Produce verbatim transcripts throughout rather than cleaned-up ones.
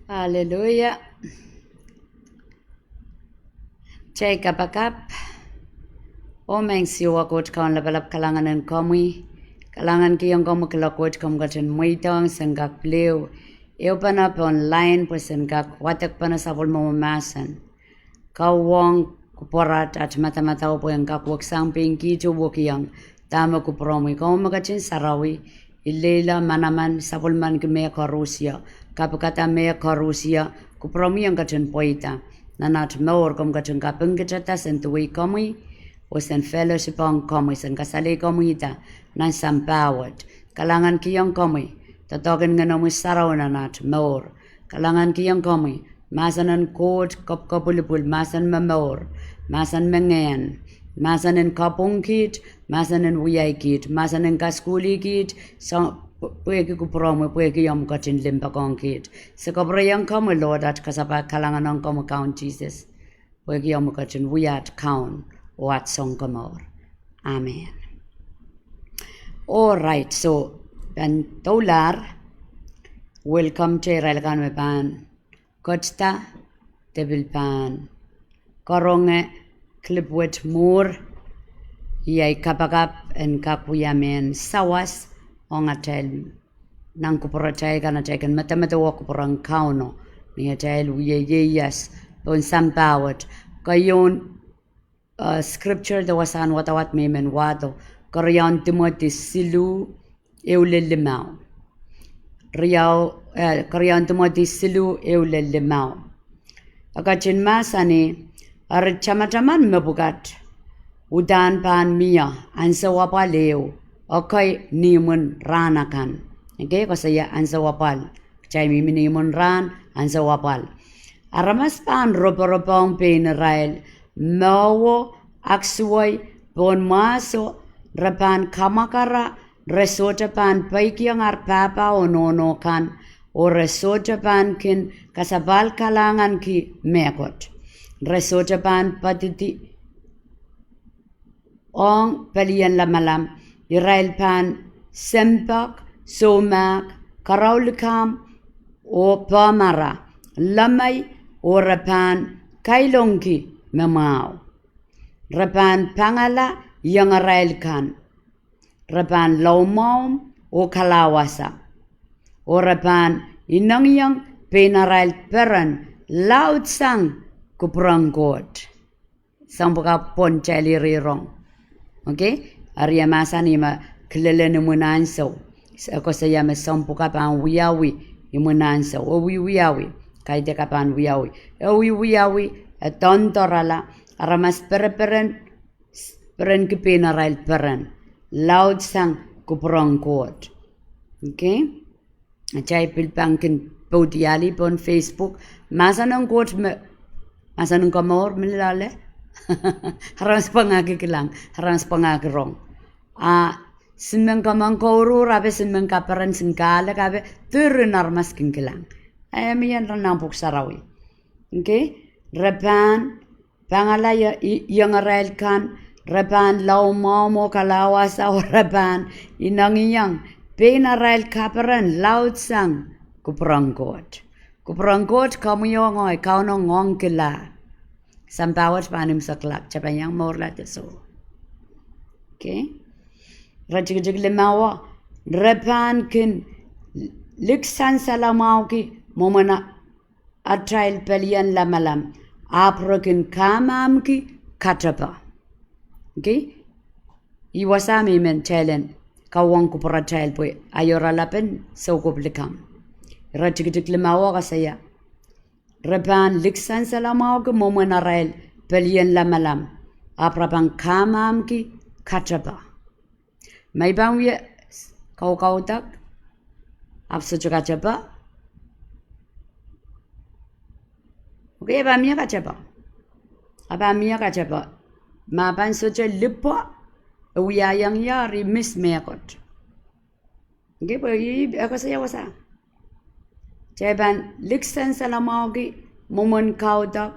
Aleluia. Kitail kapakap. Oh Maing Siohwa Koht Kaun lapalap, kalahngan en komwi. Kalahngankihong komwi, kuloak wet komw ketin mweidohng sen kak pil ehu ehupene pohn line pwe sen kak wadekpene sapwellimomwi mahsen. Kauwong kupwuramwail, ahpw madamadau pwe en kak weksang pein kihte wekihong dahme kupwuromwi. Komwi me ketin sarawi, ileila manaman, sapwellimaniki mehkoaros, kapikada mehkoaros, kupwuromwi en ketin pweida. Nan aht mour komw ketin kapingkihda sen duwei komwi, oh sen fellowship ong komwi, sen kasalehikomwihda nan sampah wet. Kalahngankihong komwi doadoahk en Ngehnomwi Sarawi nan aht mour. Kalahngankihong komwi, mahsen en Koht kopwkopwilipwil, mahsen me mour, mahsen me ngehn, mahsen en kapwung kiht, mahsen en wiahki kiht, mahsen en kasukuhlih kiht, pwehki kupwuromwi, pwehki omw ketin limpoak ong kiht. Se kapwurehiong komwi, Lord, aht kasapahl, kalahngan ong komwi Kaun Sises, pwehki omw ketin wia aht Kaun oh aht Sounkomour. Amen. Alright, so, pahn doulahr, welcome to irail akan me pahn ketida, de pil pahn karonge clip wet mwuhr, iei ahi kapakap en kak wia mehn sawas ong atail, nan kupwuratail kan, atail kin medemedewe kupwuren Kauno ni atail wie ieias pohn sampah wet. Keieun scripture de wasahn wadawad me I men wahdo, keriaun Timoty siluh, ehu lel limau. Riau, eh, keriaun Timoty siluh, ehu lel limau. E ketin mahsanih, eri tamataman mepwukat uhdahn pahn mie ansou apwal ehu, ekei ni imwin rahn akan. Ekei koasoia ansou apwal. Kitail mihmi ni imwin rahn, ansou apwal. Aramas pahn roporopong pein irail, mowo, aksuwei, pohn mwahso, re pahn kamwakara, re sohte pahn peikiong ar pahpa oh nohno kan, oh re sohte pahn kin kasapahl kalahnganki mehkot. Re sohte pahn poadidi ong pelien lamalam, irail pahn sempek, soumahk, karaulikamw, oh pehmara, lemei, oh re pahn kailongki me mwahu. Re pahn pangala iengarail kan. Re pahn loumwahu oh kalawasa. Oh re pahn inengieng pein arail peren laudsang kupwuren Koht. Soahng pwuka pwon kitail irihrong. Okay? Eri e mahsanih me kilelen imwin ansou. E koasoia me soahng pwuka pahn wiawi imwin ansou. E wiewiawi. Kaidehk e pahn wiawi. E wiewiawi, e doandoarala, aramas pereperen, perenki pein arail peren laudsang kupwuren Koht. Okay? Kitail pil pahn kin poudiahlih pohn Facebook. Mahsen en Koht me, mahsen en komour me loale. Aramas pwangahki kilang, aramas pwangahki rong. A sohte men komour kouruhr, ahpw sohte men kaperen, sohte kahlek, ahpw diren aramas kin kilang. E mie nan pwuhk sarawi. Okay? Re pahn pangala ie-, i-, iengarail kan, re pahn loumwahu oh kalawasa, oh re pahn inengieng pein arail kaperen laudsang kupwuren Koht. Kupwuren Koht, komwi oh ngehi, Kauno, ngoangkila. Sampah wet pahn imwisekla, kitail pahn iang mourla de soh. Okay? Iretikitik limawo, re pahn kin liksansalamwahuki mwomwen atail pelien lamalam, ahpw re kin kamamki katepe. Okay? Ih wasa me I men kitail en kauwong kupwuratail pwe ahi oaralapen soukohp likamw. Iretikitik limawo koasoia, re pahn liksansalamwahuki mwomwen arail pelien lamalam, ahpw re pahn kamamki katepe. Ma I pahn wie kaukaudok, ahpw sohte katepe. Okay, e pahn mie katepe. E pahn mie katepe. Ma pahn sohte lipwe, e wiahiong ie, eri mis mehkot. Okay, pwe ih e koasoia wasa. Kitail pahn liksansalamwahuki mwomwen kaudok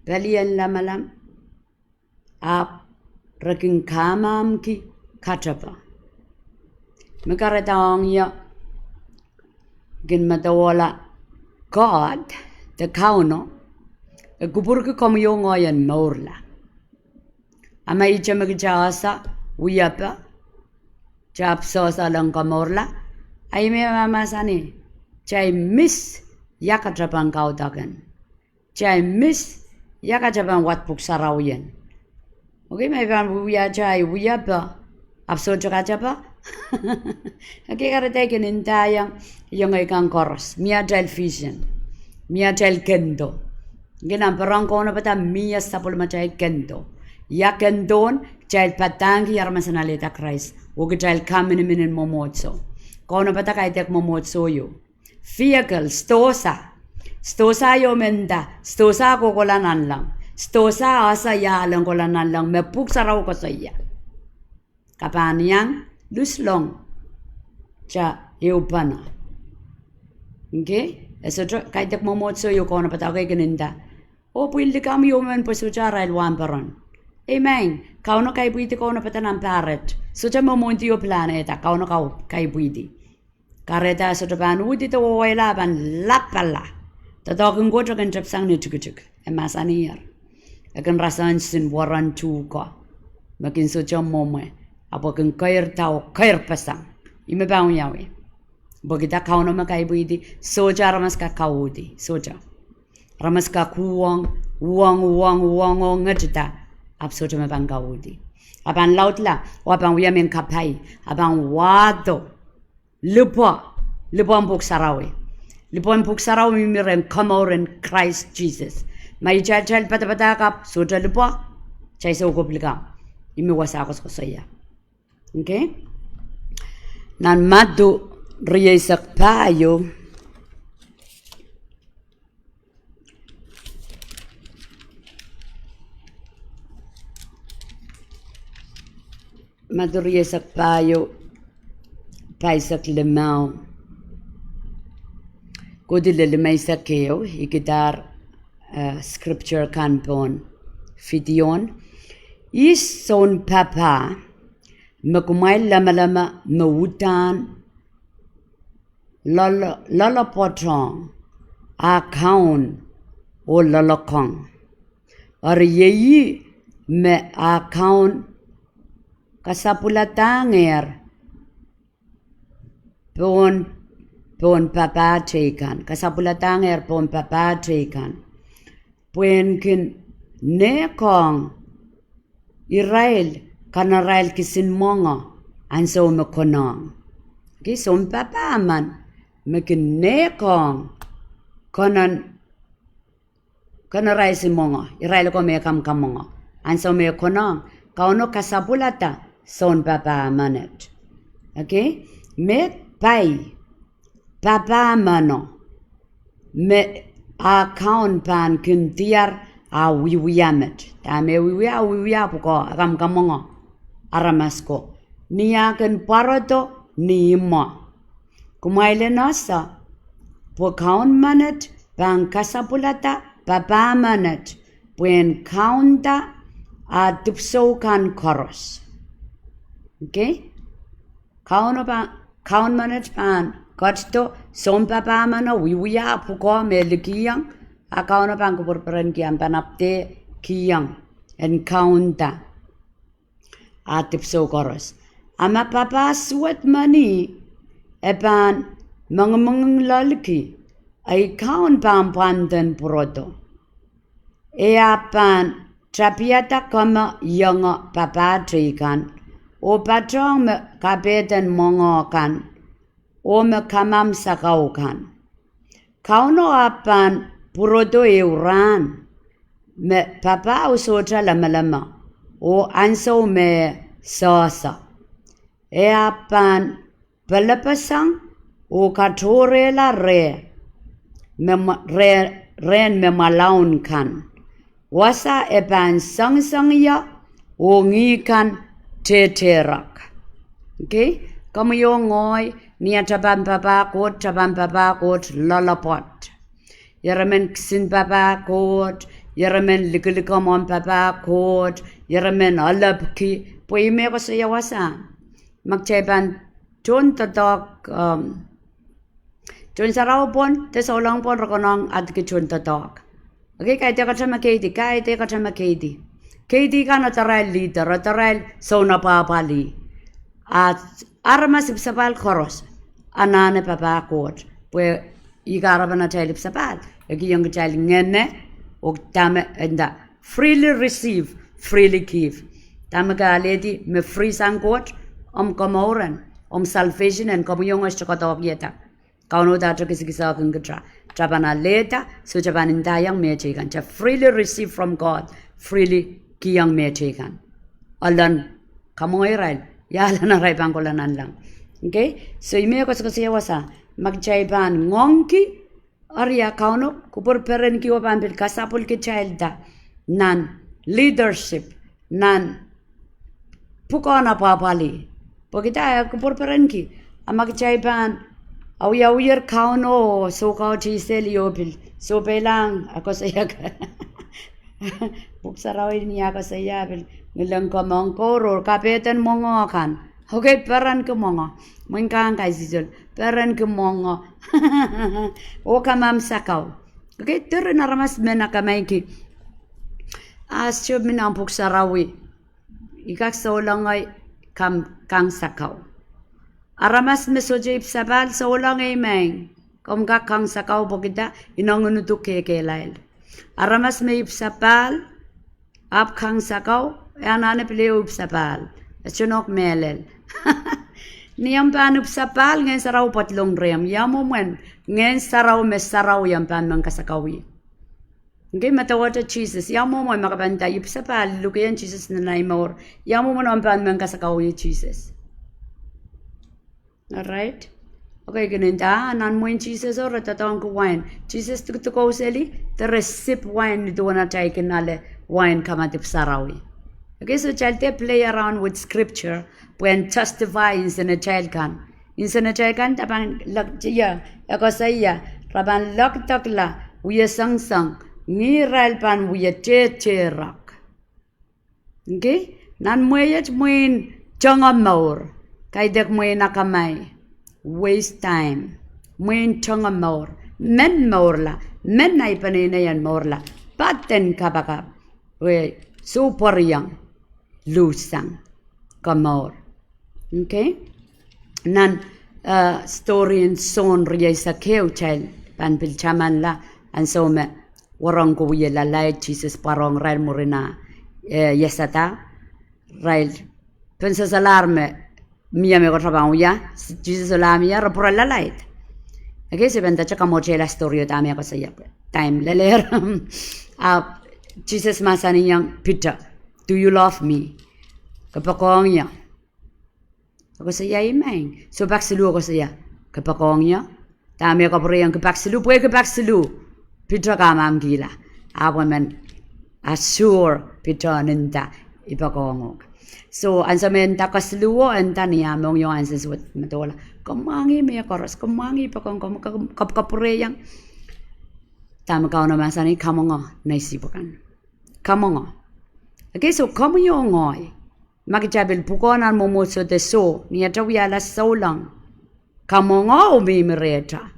pelien lamalam, ahpw re kin kamamki katepe. Me kahrehda ong ie kin medewehla God, de Kauno, e kupwurki komwi oh ngehi en mourla. A ma ihte me kitail ese wiepe, kitail pil sehse lel komourla, a ih me mahsanih, kitail miss ia katapan kaudok en. Kitail miss ia katapan wad Pwuhk Sarawi en. Okay, ma I pahn wiewia atail wiepe, ahpw sohte katape. Okay, kahrehda I kin ndaiong, iengei kan koaros, mie atail vision, mie atail kendo. Okay, nan peren kaunopada mie sapwellimatail kendo. Ia kendo? Kitail padahngki aramas en alehda Krais, oh kitail kaminimin en mwomwohdiso. Kaunopada kaidehk mwomwohdiso ieu. Vehicle, sidohsa. Sidohsa ieu me nda, sidohsa kohkohla nanleng. Sidohsa ese ia len kohla nanleng me Pwuhk Sarawi koasoia. Ke pahn iang luslong, kitail ehupene. Okay? E sohte kaidehk mwomwohdiso ieu kaunopada, okay, kin nda, oh pwihn likamw ieu men pwe sohte arail wahnpoaron. Amen. Kauno kaipwidi kaunopada nan pahr et. Sohte mwomwohdi oh pilahn ehda, Kauno kaipwidi. Kahrehda e sohte pahn uhdi de weweiala, a pahn lapala. Doadoahk en Koht e kin tepisang ni tikitik. E mahsaniher, e kin rasehng nsensuwed en tuhke me kin sohte mwomwe, ahpw e kin keirda oh keirpeseng. Ih me pahn wiawi. Pwehki dah? Kauno me kaipwidi, sohte aramas kak kauhdi, sohte. Aramas kak uhwong, uhwong, uhwong, uhwong oh ngetida, ahpw sohte me pahn kauhdi. A pahn laudla, oh a pahn wia mehn kapai, a pahn wahdo lipwe, lipwen Pwuhk Sarawi. Lipwen Pwuhk Sarawi mihmi rehn komour en Krais Sises. Ma kitail, kitail padapadahk ahpw sohte lipwe, kitail soukohp likamw. Ih me wasa koasokoasoia. Okay? Nan Madiu rieisek pahieu, Madiu rieisek pahieu, pahisek limau kohdi lel limeisek ehu, I kidahr, eh, scripture kan pohn video. Ih sounpapah me kumwail lemeleme me uhdahn loalopwoatohng ah kaun oh loalokong. Eri iei ih me ah kaun kasapwiladahngehr pohn, pohn papah teikan, kasapwiladahngehr pohn papah teikan, pwehn kin nehkohng irail kanarail kisin mwenge ansou me konehng. Okay, sounpapah emen me kin nehkohng kanarail kisin mwenge, irail ko me kamwkamwenge ansou me konehng. Kauno kasapwilada sounpapah emenet. Okay, me pai papah emeno me ah kaun pahn kin diar ah wiewia met. Dahme wiewia? Wiewia pwuko, kamwkamwenge aramas ko ni ah kin pwarodo ni imwo. Kumwail en ese pwe kaun menet pahn kasapwilada papah menet pwehn kaunda ah dipwisou kan koaros. Okay? Kaun menet pahn ketido sounpapah meno, wiewia pwuko me likihong, a Kauno pahn kupwurperenki, a pahn apwtehn kihong en kaunda ah dipwisou koaros. A ma papah suwed meni e pahn mengimenging loaliki, ei kaun pahn pwanden pwurodo. E ahpw pahn tapiada keme ienge papah teikan, oh patohng me kapehden mwenge kan, oh me kamamw sakau kan. Kauno ahpw pahn pwurodo ehu rahn me papah sohte lemeleme, oh ansou me sehse. E ahpw pahn pelepeseng oh katohrehla reh me mwa-, reh-, rehn me mwalaun kan. Wasa e pahn sengiseng ie oh ngih kan tehterek. Okay? Komwi oh ngehi, ni atail pahn papah Koht, atail pahn papah Koht loalopwoat. Ieremen kisin papah Koht, ieremen likilikomw ong papah Koht, ieremen alepwiki, pwe ih me koasoia wasa. Ma kitail pahn tohndoadoahk, um, Tohn sarawi pwon de souleng pwon re konehng adiki tohn doadoahk. Okay, kaidehk atail me keidi, kaidehk atail me keidi. Keidi kan ede irail leader, ede irail sounapwapwalih. A aramas ipwisapahl koaros anahne papah Koht, pwe ih kahrepen atail ipwisapahl, e kihong kitail ngehno, oh dahme e nda, freely receive, freely give. Dahme ke alehdi me free sang Koht, omw komour en, omw salvation en, komwi oh ngehi sohte kohdohkieda. Kauno dahte kisakisohkin kitail, kitail pahn alehda, soh kitail pahn ndaiong mehteikan. Kitail freely receive from God, freely kihong mehteikan. Elen, kamwenge irail, ia elen arail pahn kohla nanleng. Okay? So ih me koasokoasoia wasa, ma kitail pahn ngoangki, eri a Kauno kupwur perenki oh pahn pil kasapwil kitailda nan leadership, nan pwukoahn apwapwalih. Pwehki dah, e kupwur perenki. A ma kitail pahn awiawihar Kauno, soukautihseli oh pil sohpeilahng, a koasoia, Pwuhk Sarawi ni a koasoia pil, ngilen komour, kour, kapehden mwenge kan. Okay, perenki mwenge. Mwein kahng kaisihsol, perenki mwenge. Oh kamamw sakau. Okay, diren aramas men akamaiki. A sohte mi nan Pwuhk Sarawi, I kak souleng ngehi, kang sakau. Aramas me sohte ipwisapahl, souleng ei maing. Komw kak kang sakau pwehki dah, ineng en uduk kekehlail. Aramas me ipwisapahl ahpw kang sakau, e anahne pil ehu ipwisapahl. E sohte nohk mehlel. Ni omw pahn ipwisapahl, Ngehn Sarawi pwadlong rehmw. Ia mwomwen Ngehn Sarawi me sarawi omw pahn men kasakau ih? Okay, medewehte Sises. Ia mwomwen, ma ke pahn nda ipwisapahl, lukehiong Sises nan ahi mour, ia mwomwen omw pahn men kasakau ih Sises? Alright. Okay, kin nda nan mwehin Sises o re doadoahngki wain, Sises dikedik oh seli, de re sip wain nin duwen atail kin ale wain kamadipw sarawi. Okay, so kitail dehr play around with scripture pwehn justify nsenatail kan. Nsenatail kan de pahn lek, ia, e koasoia, re pahn lekdekla wiesongsong, ni irail pahn wie tehtehrek. Okay? Nan mwehiet mwein tengemour, kaidehk mwein akamai, waste time. Mwein tengemour, men mourla, men ahi peneinei en mourla, patehn kapakap, e sohpweriong, lusang komour. Okay? Nan, eh, storyn Sohn rieisek ehu kitail pahn pil tamanla, ansou me wahnpoaron ko wie lalaid, Sises pwarohng irail mwurin ah, eh, iasada, irail pahn solahr me mie mehkot re pahn wia, Sises solahr mie re pwurala lalaid. Okay, se pahn dahte kamwotehla storyo dahme e koasoia, time lelehr. Ahpw Sises mahsanihong Piter, Do you love me? Ke poakohng ie? E koasoia, I maing. Soh pak siluh e koasoia, Ke poakohng ie? Dahme e kapwurehiong kipak siluh, pwe kipak siluh Piter kamamkihla. Ahpw e men assure Piter, nda, I poakohng uhk. So ansou me e nda kesiluhwo, e nda ni ah mohngiong ansou wet me doula, Komw mwahngih mehkoaros, komw mwahngih poakohng, komw kapwukapwurehiong. Dahme Kauno mahsanih? Kamwenge nei sihpw akan. Kamwenge. Okay, so komwi oh ngehi, ma kitail pil pwukoah nan mwomwohdiso de soh, ni atail wiahla souleng, kamwenge oh mihmi rehtail.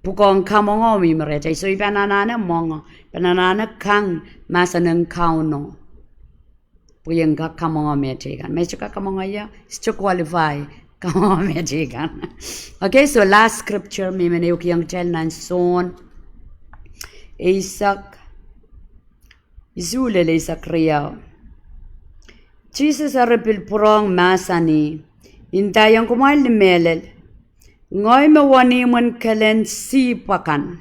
Pwukoahn kamwenge oh mihmi rehtail. So I pahn anahne mwenge, pahn anahne kang mahsen en Kauno, pwe I en kak kamwenge mehteikan. Me I sohte kak kamwenge ie, I sohte qualify kamwenge mehteikan. Okay, so last scripture me I men ehukihong kitail nan Sohn eisek, isuh lel eisek riau. Sises eri pil pwurehng mahsanih, I ndaiong kumwail ni mehlel, ngehi me wenihmwen kelen sihpw akan.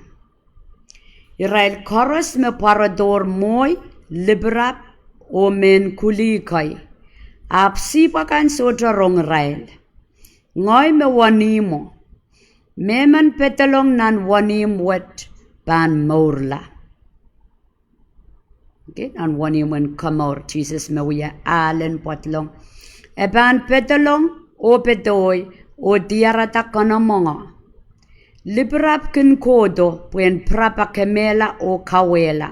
Irail koaros me pwarodohr mwohi, lipirap, oh mehn kulih kei, ahpw sihpw akan sohte rong irail. Ngehi me wenihmwo. Mehmen pedolong nan wenihmw wet pahn mourla. Okay, nan wenihmwen komour, Sises me wia ahlen pwadlong. E pahn pedolong oh pedohi oh diarada kene mwenge. Lipirap kin kohdo pwehn pirapa kemehla oh kauwehla.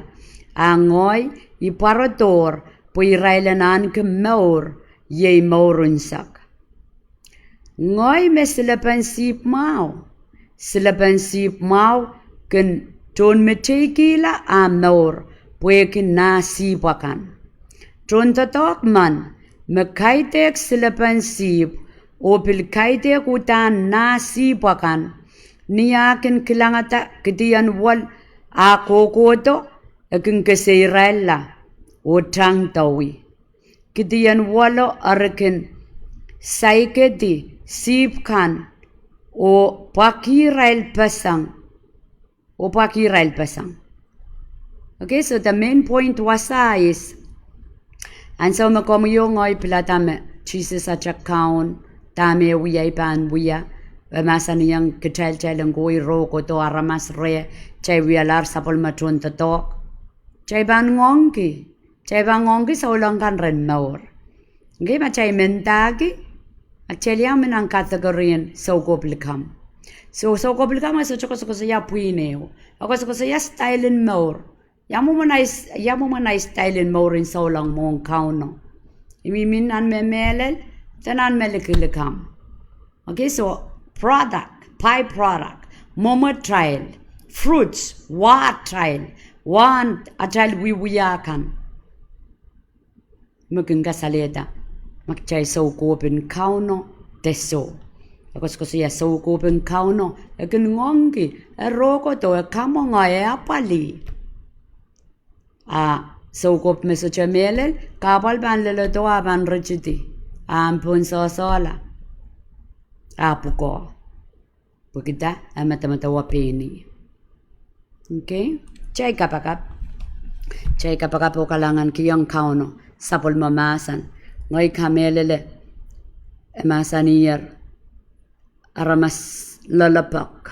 A ngehi, I pwarodohr pwe irail en ahneki mour, iei mour unsek. Ngehi me silepen sihpw mwahu. silepen sihpw mwahu kin tohnmeteikihla ah mour pwehki nah sihpw akan. Tohndoadoahk men me kaidehk silepen sihpw oh pil kaidehk uhdahn nah sihpw akan, ni ah kin kilangada kidien wel ah kohkohdo, e kin keseirailla oh tangdoawi. Kidien welo eri kin saikedi sihpw kan oh pwakih irail peseng, oh pwakih irail peseng. Okay, so the main point wasa is, ansou me komwi oh ngehi pilada me Sises ata Kaun, dahme e wia I pahn wia, e mahsanihong kitail, kitail en kohwei rohkohdo aramas reh, kitail wialahr sapwellime tohndoadoahk, kitail pahn ngoangki, kitail pahn ngoangki souleng kan ren mour. Okay, ma kitail mendahki, a kitail iang mi nan kategory en soukohp likamw. So soukohp likamw e sohte koasokoasoia pwihn ehu, e koasokoasoia style en mour. Ia mwomwen ahi style en mour en souleng mwohn Kauno? I mihmi nan me mehlel, de nan me likilikamw? Okay, so product, by-product, mwomwetail, fruits, wahtail, wahn atail wiewia kan, me kin kasalehda ma kitail soukohp en Kauno de soh. E koasokoasoia soukohp en Kauno, e kin ngoangki, e rohkohdo, e kamwenge, e apwalih. A soukohp me sohte mehlel, kahpwal pahn leledo, a pahn ritidi, a pahn pohn sohsohla, a pwukoa, pwehki e medemedewe pein ih. Okay, kitail kapakap, kitail kapakap oh kalahngankihong Kauno sapwellime mahsen. Ngehi kamehlele, e mahsaniher, aramas loalopwoat,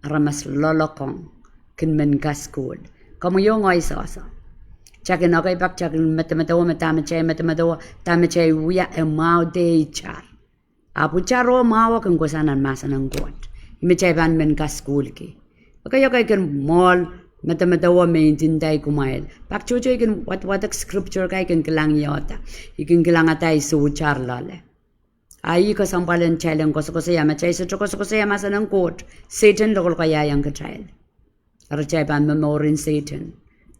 aramas loalokong kin men kasukuhl. Komwi oh ngehi sohso, kitail kin, okay, pak kitail kin medemedewe me dahme kitail medemedewe, dahme kitail wia e mwahu de itar. Ahpw itar oh mwahu e kin kohsang nan mahsen en Koht. Ih me kitail pahn men kasukuhlki. Okay, okay, kin mwohl medemedewe me I ndinda kumwail. Pak tohto I kin wadwadek scripture kan, I kin kilang iohda, I kin kilangada I sohte loale. A ih kesempwal en kitail en koasokoasoia, ma kitail sohte koasokoasoia mahsen en Koht, Sehdan lokolokaiaiong kitail. Eri kitail pahn momour en Sehdan,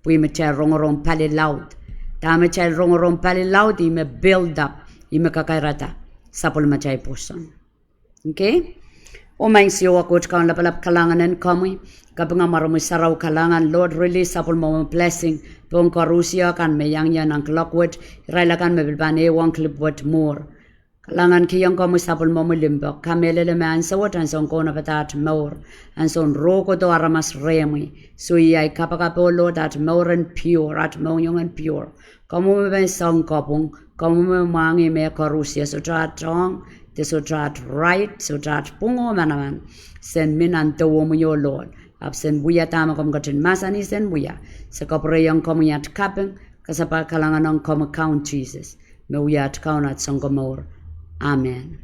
pwe ih me kitail rongorong pali laud. Dahme kitail rongorong pali laud, ih me build up, ih me kakairada sapwellimatail pwoson. Okay? Oh Maing Siohwa Koht Kaun lapalap, kalahngan en komwi, kapinga mwaromwi sarawi, kalahngan Lord, release sapwellimomwi blessing pohn koarusie kan me iang ie nan kuloak wet, irail akan me pil pahn ehuong kilip wet mwuhr. Kalahngankihong komwi sapwellimomwi limpoak, kamehlele me ansou wet, ansoun kaunopada at mour, ansoun rohkohdo aramas rehmwi, soh, ih ahi kapakap, oh Lord, at mour en pure, at mohngiong en pure. Komwi me soang kopwung, komwi me mwahngih mehkoarusie, sohte at ong, de sohte at right, sohte at pwung oh manaman, sen mi nan dewemwi, oh Lord. Ahpw sen wia dahme komw ketin mahsanih sen wia. Se kapwurehiong komwi at kaping, kasapahl, kalahngan ong komwi Kaun Sises, me wia at Kaun, at Sounkomour. Amen.